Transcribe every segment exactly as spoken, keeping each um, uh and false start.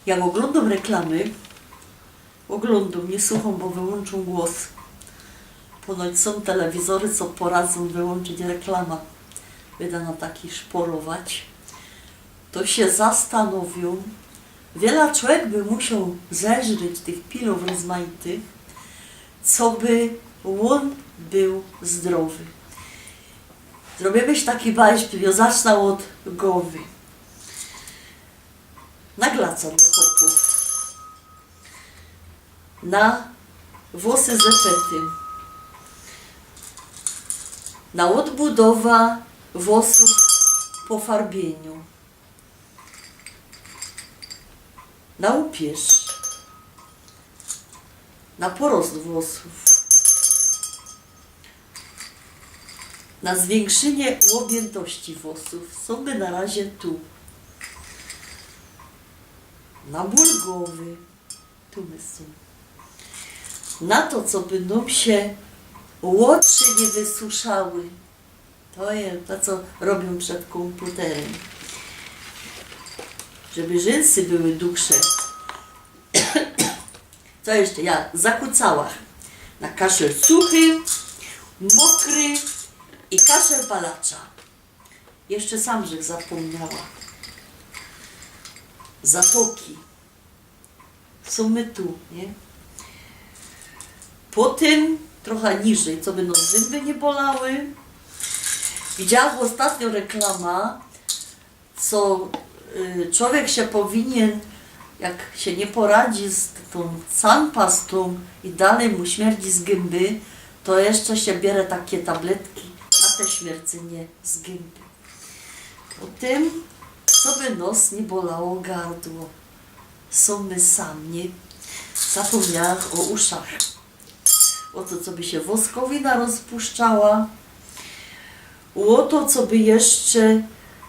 Jak ôglōndōm reklamy, ôglōndōm, niy suchōm, bo wyłōnczōm głos. Ponoć sōm telewizory, co poradzōm wyłōnczyć reklama. Byda na taki szporować. To sie zastanowiōm, wiela człowiek by musioł zeżryć tych pilōw rozmajtych, co by ôn bōł zdrowy. Zrobiōm sie taki bajszpil, jo zacznã ôd gowy. Na glaca dlŏ chopōw. Na włosy z efektym. Na ôdbudowa włosōw po farbiyniu. Na ôpierz. Na porost włosōw. Na zwiynkszynie ôbjyntości włosōw. Sōm my na razie tu. Na ból gowy. Tu my sōm. Na to, co by nōm sie ôczy niy wysuszały. To je to, co robiōm przed kōmputerym. Żeby rzynsy były dugsze. Co jeszcze? Ja, zakucała. Na kaszel suchy, mokry i kaszel palacza. Jeszcze sam żech zapōmniała. Zatoki. Sōm my tu, niy? Potym trocha niżyj, co by nōm zymby niy bolały. Widziałach ôstatnio reklama, co, y, człowiek sie powiniyn, jak sie niy poradzi z tōm sanpastōm i dalij mu śmierci z gymby, to jeszcze sie biere takie tabletki na te śmiercenie z gymby. Potym, co by nos niy bolało gardło. Sōm my sam, niy? Zapōmniałach ô uszach. Ô to, co by sie woskowina rozpuszczała. Ô to, co by jeszcze,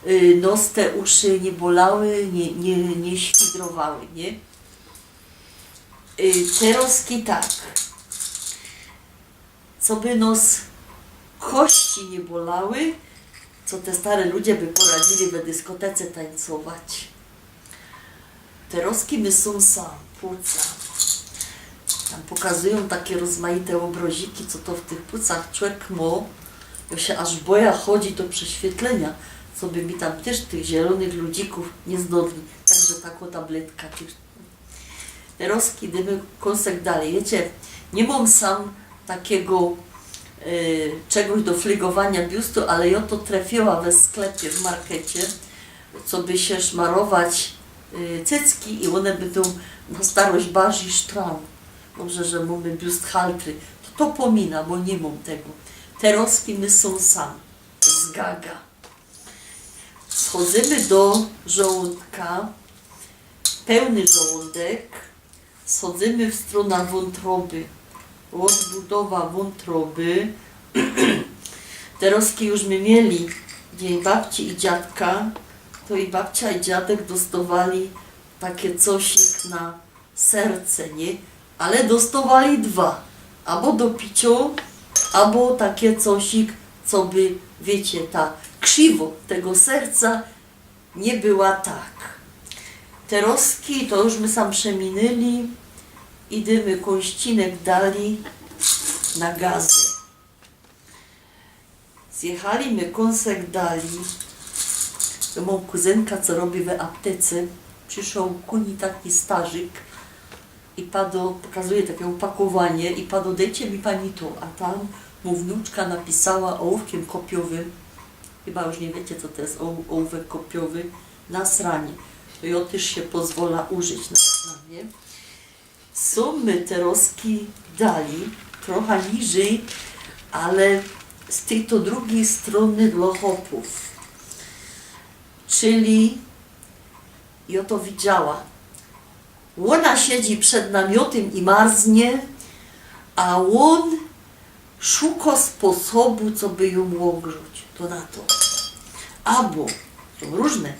y, nos te uszy niy bolały, niy, niy, niy świdrowały, niy? Y, terŏzki tak. Co by nos kości niy bolały, co te stare ludzie by poradzili we dyskotece tańcować. Terŏzki my sōm sam, płuca. Tam pokazujōm takie rozmajte ôbrŏziki, co to w tych płucach człowiek mo. Jo sie aż boja chodzić do prześwietlenia, co by mi tam tyż tych zielōnych ludzikōw niy znodli. Także takŏ tabletka tyż. Terŏzki idymy kōnsek dalij. Wiycie, niy mōm sam takigo, e, czegoś do flygowania biustu, ale jo to trefiyła we sklepie, w markecie, co by sie szmarować, e, cycki i ône bydōm na starość bardzij sztrōm. Dobrze, że mōmy biust haltry. To, to pōmina, bo niy mōm tego. Terŏzki my sōm sam. Zgaga. Schodzymy do żołōndka. Pełny żołōndek. Schodzymy w strōna wōntroby. Ôdbudowa wōntroby. Terŏzki już my mieli dzień babci i dziadka. To i babcia, i dziadek dostowali takie cosik na serce, niy? Ale dostowali dwa. Abo do piciŏ, abo takie cosik, co by, wiycie, ta krziwo tego serca niy była tak. Terŏzki to już my sam przemiynyli. Idymy kōnścinek dalij na gazy. Zjechali my kōnsek dalij. Jo mōm kuzynka, co robi we aptece. Prziszoł ku nij taki starzik i pado, pokazuje takie ôpakowanie i pado: „Dejcie mi pani to”, a tam mu wnuczka napisała ôłōwkiym kopiowym, chyba już niy wiycie, co to je ô-, ôłōwek kopiowy, „na sranie”. To jo tyż sie pozwola użyć na sranie. Sōm my terŏzki dalij, trocha niżyj, ale z tyj to drugij strōny dlŏ chopōw. Czyli jo to widziała. Ôna siedzi przed namiotym i marznie, a ôn szuko sposobu, co by jōm ôgrzŏć. To na to. Abo, sōm rōżne.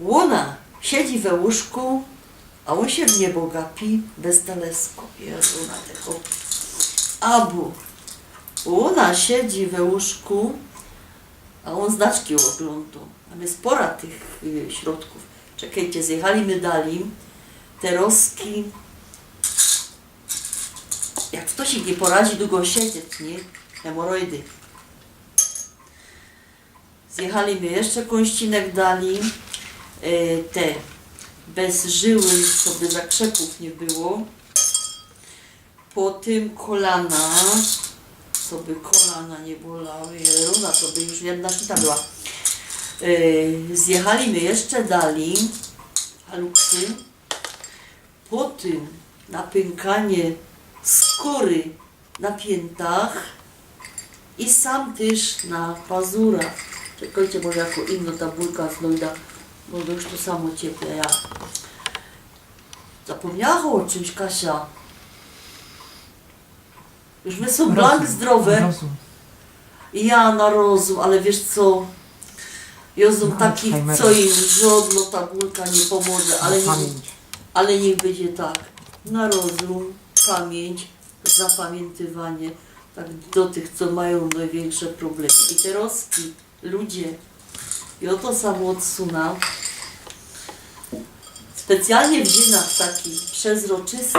Ôna siedzi we łōżku, a ôn sie w niebo gapi bez teleskop. Jezu, na tego. Abo ôna siedzi we łōżku, a ôn znaczki ôglōndŏ. Tam je spora tych, y, środkōw. Czekejcie, zjechali my dalij. Terozki. Jak ftoś sie niy poradzi dugo siedzieć, niy? Hemoroidy. Zjechali my jeszcze kōnścinek dalij. E, te bez żyły, co by zakrzepōw niy było. Potym kolana, co by kolana niy bolały, ale rōna to by już jedna szita była. E, zjechali my jeszcze dalij, haluksy. Potym na pynkanie skory na piyntach i sam tyż na pazurach. Czekejcie, może jako inno ta bulka znojda, bo już to samo ciepie, ja. Zapōmniała o czymś, Kasia. Już my sōm blank zdrowe. Rozum. Ja na rozum, ale wiysz co? Jŏ zōm Na taki, Alzheimera. Co im żŏdno ta bulka niy pomoże, ale Na niych, pamięć. ale niych bydzie tak. Na rozum, pamięć, zapamiyntywanie. Tak do tych, co majōm nojwiynksze problemy. I terozki, ludzie, jŏ to samo ôdsuna. Specjalnie wziōna taki przezroczysty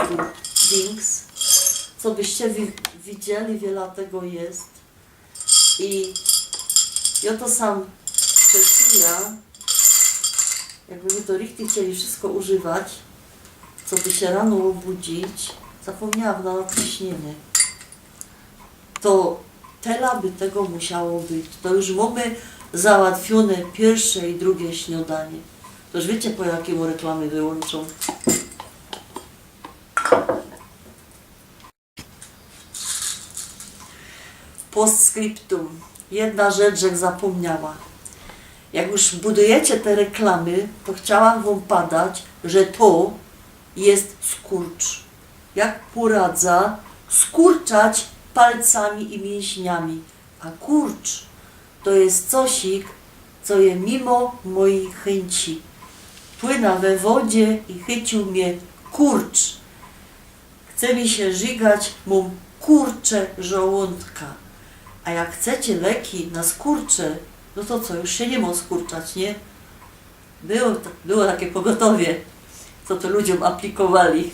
dings, co byście wi- widzieli, wiela tego je. I jŏ to sam stosuja, jakby my to richtig chcieli wszystko używać, co by sie rano ôbudzić, zapōmniałach na nadciśnienie. To tela by tego musiało być. To już mōmy załatwiōne piyrsze i drugie śniŏdanie. To już wiycie, po jakimu reklamy wyłōnczōm. Postscriptum. Jedna rzecz, żech zapōmniała. Jak już budujecie te reklamy, to chciałach wōm padać, że to je skurcz. Jak poradza skurczać palcami i miyńśniami. A kurcz to je cosik, co je mimo mojij chynci. Płyna we wodzie i chyciōł mie kurcz. Chce mi sie żigać, mōm kurcze żołōndka. A jak chcecie leki na skurcze, no to co, już sie niy mo skurczać, niy? Było, t- było takie pogotowie, co to ludziōm aplikowali.